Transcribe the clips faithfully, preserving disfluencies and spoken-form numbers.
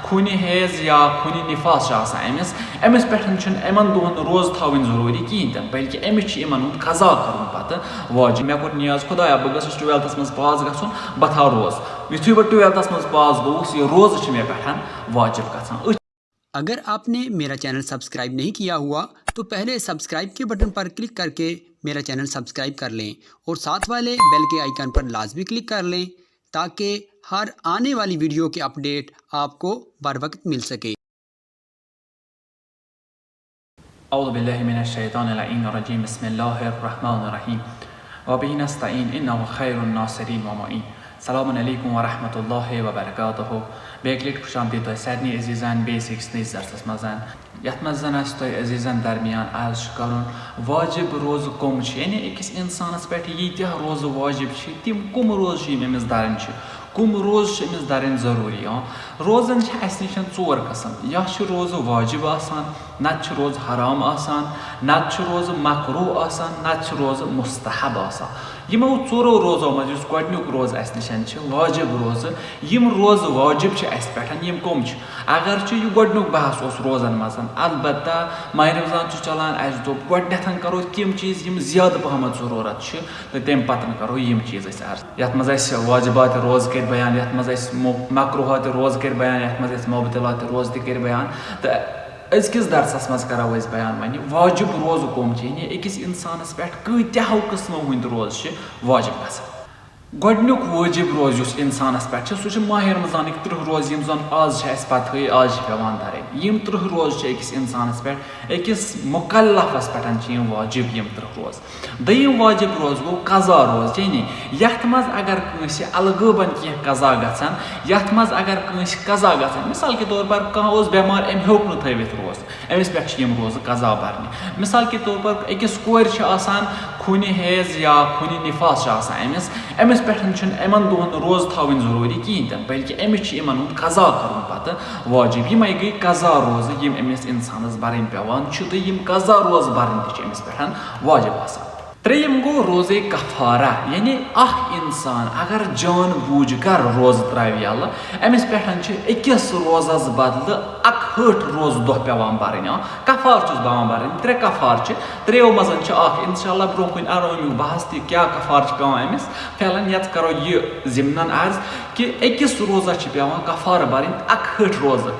خوٗنہِ حیض یا خوٗنہِ نِفاس چھِ آسان أمِس، أمِس پٮ۪ٹھ چھُنہٕ یِمَن دۄہَن روزٕ تھاوٕنۍ ضروٗری کِہیٖنۍ تہِ نہٕ، بلکہِ أمِس چھِ یِمَن ہُنٛد قضا کَرُن پَتہٕ واجب۔ مےٚ کوٚر نیاز، خۄدایا، بہٕ گژھُس ٹُوٮ۪لتھَس منٛز پاس گژھُن، بہٕ تھاوٕ روزٕ۔ یُتھُے بہٕ ٹُوٮ۪لتھَس منٛز پاس گوٚوُس، یہِ روزٕ چھِ مےٚ پٮ۪ٹھ واجب گژھان۔ أتھۍ اگر آپ نے میرا چینل سبسکرائب نہیں کیا ہوا تو پہلے سبسکرائب کے بٹن پر کلک کر کے میرا چینل سبسکرائب کر لیں اور ساتھ والے بیل کے آئیکن پر لازمی کلک کر لیں تاکہ ہر آنے والی ویڈیو کے اپڈیٹ آپ کو بر وقت مل سکے۔ اعوذ باللہ من الشیطان اللعین الرجیم، بسم اللہ الرحمن الرحیم، وبہ نستعین، انہ خیر الناصرین و معین۔ السلام علیکم ورحمۃ اللہ وبرکاتہ۔ بیٚیہِ اَکہِ لَٹہِ خوش آمدید تۄہہِ سارنٕے عزیٖزن بیٚیِس أکِس نٔیِس درسَس منٛز، یَتھ منٛز زَن اَسہِ تۄہہِ عزیٖزن درمیان عرض چھُ کَرُن، واجب روزٕ کَم چھِ، یعنی أکِس اِنسانَس پٮ۪ٹھ ییٖتیٛاہ روزٕ واجب چھِ، تِم کَم روزٕ چھِ یِم أمِس دَرٕنۍ چھِ، کَم روزٕ چھِ أمِس دَرٕنۍ ضروٗری۔ آ، روزَن چھِ اَسہِ نِش ژور قٕسٕم، یا چھِ روزٕ واجب آسان، نَتہٕ چھِ روزٕ حرام آسان، نَتہٕ چھِ روزٕ مکروہ آسان، نَتہٕ چھِ روزٕ مستحب آسان۔ یِمو ژورو روزو منٛز یُس گۄڈٕنیُک روزٕ اَسہِ نِش چھِ واجب روزٕ، یِم روزٕ واجب چھِ اَسہِ پٮ۪ٹھ، یِم کَم چھِ؟ اگرچہِ یہِ گۄڈٕنیُک بحث اوس روزَن منٛز، البتہ ماہِ رمضان چھُ چلان، اَسہِ دوٚپ گۄڈٕنٮ۪تھ کَرو تِم چیٖز یِم زیادٕ پَہمَتھ ضروٗرت چھِ، تہٕ تَمہِ پَتہٕ کَرو یِم چیٖز أسۍ عرض۔ یَتھ منٛز اَسہِ واجبات روزٕ کٔرۍ بیان، یَتھ منٛز اَسہِ مو-، مکروہات روزٕ کٔرۍ بیان، یَتھ منٛز اَسہِ مبطلات روزٕ تہِ کٔرۍ بیان، تہٕ أزکِس درسَس منٛز کَرو أسۍ بیان وۄنۍ واجب روزٕ کَم چھِ، یعنی أکِس اِنسانَس پٮ۪ٹھ کۭتیٛاہو قٕسمو ہٕنٛدۍ روزٕ چھِ واجب گژھان۔ گۄڈٕنیُک وٲجِب روزٕ یُس اِنسانَس پٮ۪ٹھ چھِ، سُہ چھِ ماہِ رمضانٕکۍ تٕرٛہ روزٕ، یِم زَن آز چھِ اَسہِ پَتہٕے، آز چھِ پٮ۪وان دَرٕنۍ۔ یِم تٕرٛہ روزٕ چھِ أکِس اِنسانَس پٮ۪ٹھ، أکِس مُکلَفَس پٮ۪ٹھ چھِ یِم واجِب، یِم تٕرٛہ روزٕ۔ دوٚیِم واجِب روزٕ گوٚو قضا روزٕ، یعنی یَتھ منٛز اگر کٲنٛسہِ الغٲبَن کینٛہہ قضا گژھن، یَتھ منٛز اگر کٲنٛسہِ قضا گژھن، مثال کے طور پر کانٛہہ اوس بٮ۪مار، أمۍ ہیوٚک نہٕ تھٲوِتھ روزٕ، أمِس پٮ۪ٹھ چھِ یِم روزٕ قضا بَرنہِ۔ مثال کے طور پر أکِس کورِ چھِ آسان خوٗنہِ حیض یا خوٗنہِ نِفاس چھِ آسان أمِس، أمِس پٮ۪ٹھ چھُنہٕ یِمَن دۄہَن روزٕ تھاوٕنۍ ضروٗری کِہیٖنۍ تہِ نہٕ، بلکہِ أمِس چھِ یِمَن ہُنٛد قضا کَرُن پَتہٕ واجب۔ یِمَے گٔے قضا روزٕ، یِم أمِس اِنسانَس بَرٕنۍ پٮ۪وان چھِ، تہٕ یِم قضا روزٕ بَرٕنۍ تہِ چھِ أمِس پٮ۪ٹھ واجب آسان۔ ترٛیٚیِم گوٚو روزے کفارہ، یعنی اکھ انسان اگر جان بوٗجھ کر روزٕ ترٛاوِ یَلہٕ، أمِس پٮ۪ٹھ چھِ أکِس روزس بدلہٕ اکہٲٹھ روزٕ دۄہ پٮ۪وان برٕنۍ۔ آ، کفارٕ چھُس پٮ۪وان برٕنۍ، ترٛےٚ کفارٕ چھِ، ترٛیٚیو منٛز چھِ اکھ، انشاءاللہ برٛونٛہہ کُن اَنو اَمیُک بحث تہِ کیٛاہ کفارٕ چھِ پٮ۪وان أمِس۔ فعلاً یَتھ کرو یہِ ضمناً عرض کہِ أکِس روزس چھِ پٮ۪وان کفارٕ برٕنۍ اکہٲٹھ روزٕ۔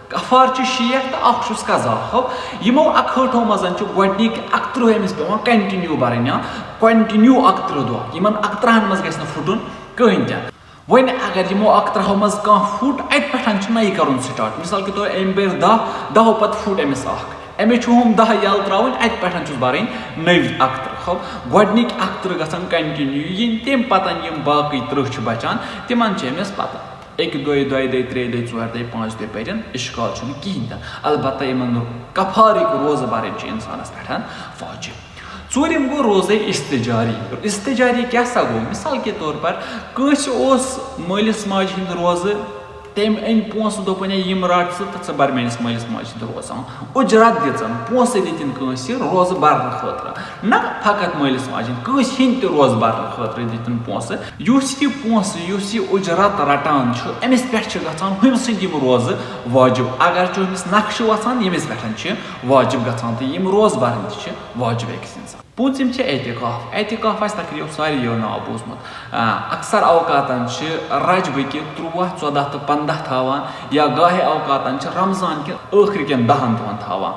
کفارٕ چھِ شیٹھ تہٕ اکھ چھُس قضا۔ ہو، یِمو اکہٲٹھو منٛز چھِ گۄڈٕنِکۍ اکترٕہ أمِس پٮ۪وان continue برٕنۍ، یا continue اکترٕہ دۄہ، یِمن اکترٕہن منٛز گژھِ نہٕ پھُٹُن کٕہٕنۍ تہِ۔ وۄنۍ اگر یِمو اکترٕہو منٛز کانٛہہ پھُٹ، اَتہِ پٮ۪ٹھ چھُ نَیہِ کَرُن start۔ مثال کے طور أمۍ بٔرۍ دَہ، دَہو پَتہٕ پھُٹ أمِس اکھ، أمِس چھُ ہُم دَہ یَلہٕ ترٛاوٕنۍ، اَتہِ پٮ۪ٹھ چھُس بَرٕنۍ نٔوۍ اکترٕہ۔ ہو، گۄڈٕنِکۍ اکترٕہ گژھن continue یِنۍ، تَمہِ پَتہٕ یِم باقٕے ترٕٛہ چھِ بَچان، تِمن چھِ أمِس پَتہٕ اَکہِ دۄیہِ، دۄیہِ دۄہہِ، ترٛیٚیہِ دۄہہِ، ژورِ دۄہہِ، پانٛژِ دۄہہِ پٔرِن، اِشکال چھُنہٕ کِہیٖنۍ تہِ نہٕ۔ البتہ یِمن کفارٕکۍ روزٕ بَرٕنۍ چھِ اِنسانَس پٮ۪ٹھ واجب۔ ژوٗرِم گوٚو روزے استجاری۔ استجاری کیٛاہ سا گوٚو؟ مثال کے طور پر کٲنٛسہِ اوس مٲلِس ماجہِ ہِنٛدۍ روزٕ، تٔمۍ أنۍ پونٛسہٕ، دوٚپُن، "ہے، یِم رَٹ ژٕ تہٕ ژٕ بَر میٛٲنِس مٲلِس ماجہِ ہِنٛدۍ روزٕ۔" اُجرت دِژٕن، پونٛسہٕ دِتِن کٲنٛسہِ روزٕ بَرنہٕ خٲطرٕ۔ نہ فقط مٲلِس ماجہِ ہِنٛدۍ، کٲنٛسہِ ہِنٛدۍ تہِ روزٕ بَرنہٕ خٲطرٕ دِتِن پونٛسہٕ۔ یُس یہِ پونٛسہٕ، یُس یہِ اُجرت رَٹان چھُ، أمِس پٮ۪ٹھ چھِ گژھان ہُمۍ سٕنٛدۍ یِم روزٕ واجب۔ اگر چھُ أمِس نقشہٕ وَسان، ییٚمِس پٮ۪ٹھ چھِ واجب گژھان، تہٕ یِم روزٕ بَرٕنۍ تہِ چھِ واجب أکِس اِنسانَس۔ پوٗنٛژِم چھِ اعتکاف۔ اعتکاف آسہِ تقریٖباً ساروِیو ناو بوٗزمُت۔ آ، اکثر اوقاتن چھِ رجبٕکہِ تُرٛواہ، ژۄداہ تہٕ پنٛداہ تھاوان، یا گاہے اوقاتن چھِ رمضان کہِ ٲخرٕ کٮ۪ن دَہن دۄہن تھاوان۔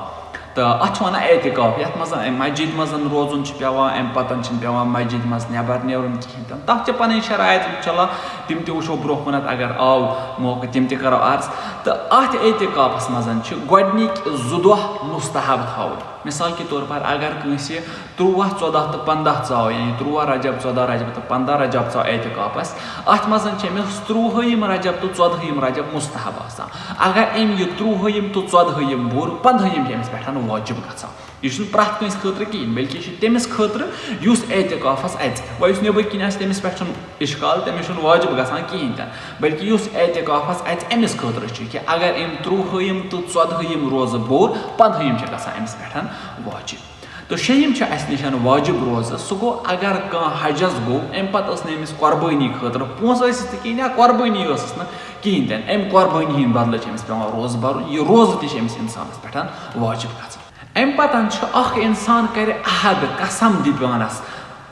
تہٕ اَتھ چھِ وَنان اعتکاف، یَتھ منٛز اَمہِ مسجد منٛز روزُن چھُ پٮ۪وان، اَمہِ پتہٕ چھُنہٕ پٮ۪وان مسجد منٛز نٮ۪بر نیرُن کِہیٖنۍ تہِ نہٕ۔ تَتھ چھِ پَنٕنۍ شرائط، اِنشاءاللہ تِم تہِ وٕچھو برٛونٛہہ کُنَتھ، اگر آو موقعہٕ تِم تہِ کَرو عرض۔ تہٕ اَتھ اعتکافَس منٛز چھِ گۄڈٕنِکۍ زٕ دۄہ مُستحب تھاوٕنۍ۔ مثال کے طور پر اگر کٲنٛسہِ تُرٛواہ، ژۄداہ تہٕ پنٛداہ ژاو، یعنی تُرٛواہ رجب، ژۄداہ رجب تہٕ پنٛداہ رجب ژاو اعتکافس، اتھ منٛز چھِ أمِس تُرٛوہٲیِم رجب تہٕ ژۄدہٲیِم رجب مستحب آسان۔ اگر أمۍ یہِ تُرٛوہٲیِم تہٕ ژۄدہٲیِم بوٚر، پنٛدہٲیِم چھِ أمِس پٮ۪ٹھ واجب گژھان۔ یہِ چھُنہٕ پرٛٮ۪تھ کٲنٛسہِ خٲطرٕ کِہیٖنۍ، بلکہِ یہِ چھُ تٔمِس خٲطرٕ یُس اعتکافس اژِ۔ وۄنۍ یُس نیٚبٕرۍ کِنۍ آسہِ، تٔمِس پٮ۪ٹھ چھُنہٕ اشکال، تٔمِس چھُنہٕ واجب گژھان کِہیٖنۍ تہِ نہٕ، بلکہِ یُس اعتکافس اژِ، أمِس خٲطرٕ چھُ کہِ اگر أمۍ تُرٛوہٲیِم تہٕ ژۄدہٲیِم روزٕ بوٚر، پنٛدہٲیِم چھِ گژھان أمِس پٮ۪ٹھ واجب۔ تہٕ شیٚیِم چھِ اَسہِ نِش واجب روزٕ، سُہ گوٚو اگر کانٛہہ حجس گوٚو، اَمہِ پتہٕ ٲس نہٕ أمِس قۄربٲنی خٲطرٕ پونٛسہٕ ٲسِس نہٕ کِہیٖنۍ یا قۄربٲنی ٲسٕس نہٕ، کِہیٖنۍ تہِ نہٕ۔ اَمہِ قۄربٲنی ہِنٛدۍ بدلہٕ چھِ أمِس پٮ۪وان روزٕ بَرُن۔ یہِ روزٕ تہِ چھِ أمِس اِنسانَس پٮ۪ٹھ واجب گژھان۔ اَمہِ پَتہٕ چھُ اَکھ اِنسان کَرِ عہد، قسم دِ پانَس،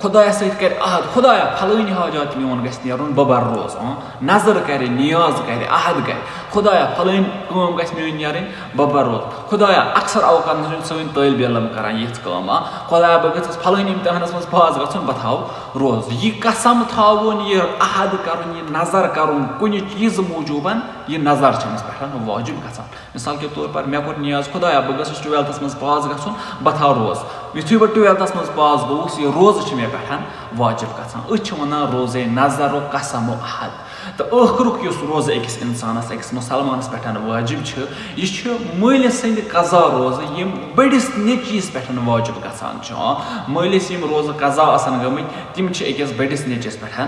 خۄدایَس سۭتۍ کَرِ عہد، خۄدایا، پھلٲنۍ حاجات میون گژھِ نیرُن، بہٕ بَرٕ روزٕ۔ ہاں، نظر کَرِ، نیاز کَرِ، عہد کَرِ، خۄدایا، پھلٲنۍ کٲم گژھِ میٲنۍ نیرٕنۍ، بہٕ بَرٕ روزٕ۔ خۄدایا، اکثر اوقاتَن چھِ سٲنۍ طٲلبِ علم کَران یِژھ کٲم، آ، خۄدایا، بہٕ گژھَس پھلٲنۍ امتحانَس منٛز پاس گژھُن، بہٕ تھاوٕ روزٕ۔ یہِ قسم تھاوُن، یہِ عہد کَرُن، یہِ نظر کَرُن کُنہِ چیٖزٕ موٗجوٗبَن، یہِ نظر چھِ أمِس پٮ۪ٹھ واجب گژھان۔ مثال کے طور پر مےٚ کوٚر نیاز، خۄدایا، بہٕ گژھُس ٹُویلتھَس منٛز پاس گژھُن، بہٕ تھاوٕ روزٕ۔ یُتھُے بہٕ ٹُویلتھَس منٛز پاس گوٚوُس، یہِ روزٕ چھِ مےٚ پٮ۪ٹھ واجب گژھان۔ أتھۍ چھِ وَنان روزے نظر و قسم و عہد۔ تہٕ ٲخرُک یُس روزٕ أکِس اِنسانَس، أکِس مُسلمانَس پٮ۪ٹھ واجب چھِ، یہِ چھِ مٲلِس سٕنٛدِ قضا روزٕ، یِم بٔڑِس نیٚچوِس پٮ۪ٹھ واجب گژھان چھِ۔ آ، مٲلِس یِم روزٕ قضا آسَن گٔمٕتۍ، تِم چھِ أکِس بٔڑِس نیٚچوِس پٮ۪ٹھ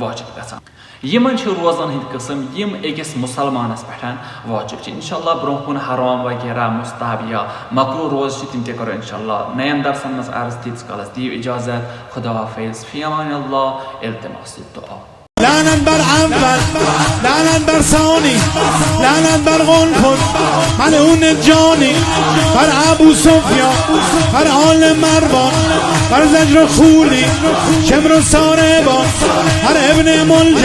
واجب گژھان۔ یِمَن چھِ روزَن ہٕنٛدۍ قٕسٕم، یِم أکِس مُسلمانَس پٮ۪ٹھ واجب چھِ۔ اِنشاءاللہ برونٛہہ کُن حرام وغیرہ، مستحب یا مکروہ روزٕ چھِ، تِم تہِ کَرو اِنشاءاللہ نَیَن درسَن منٛز عرض۔ تیٖتِس کالَس دِیِو اِجازت۔ خدا حافظ۔ فی امان اللہ۔ التماس دعا۔ لعنت بر اول، لعنت بر ثانی، لعنت بر قنفذ، ملعون جانی، بر ابو سفیان، بر آل مروان، بر زجر و خولی، شمر و ساربان، بر ابن ملجم،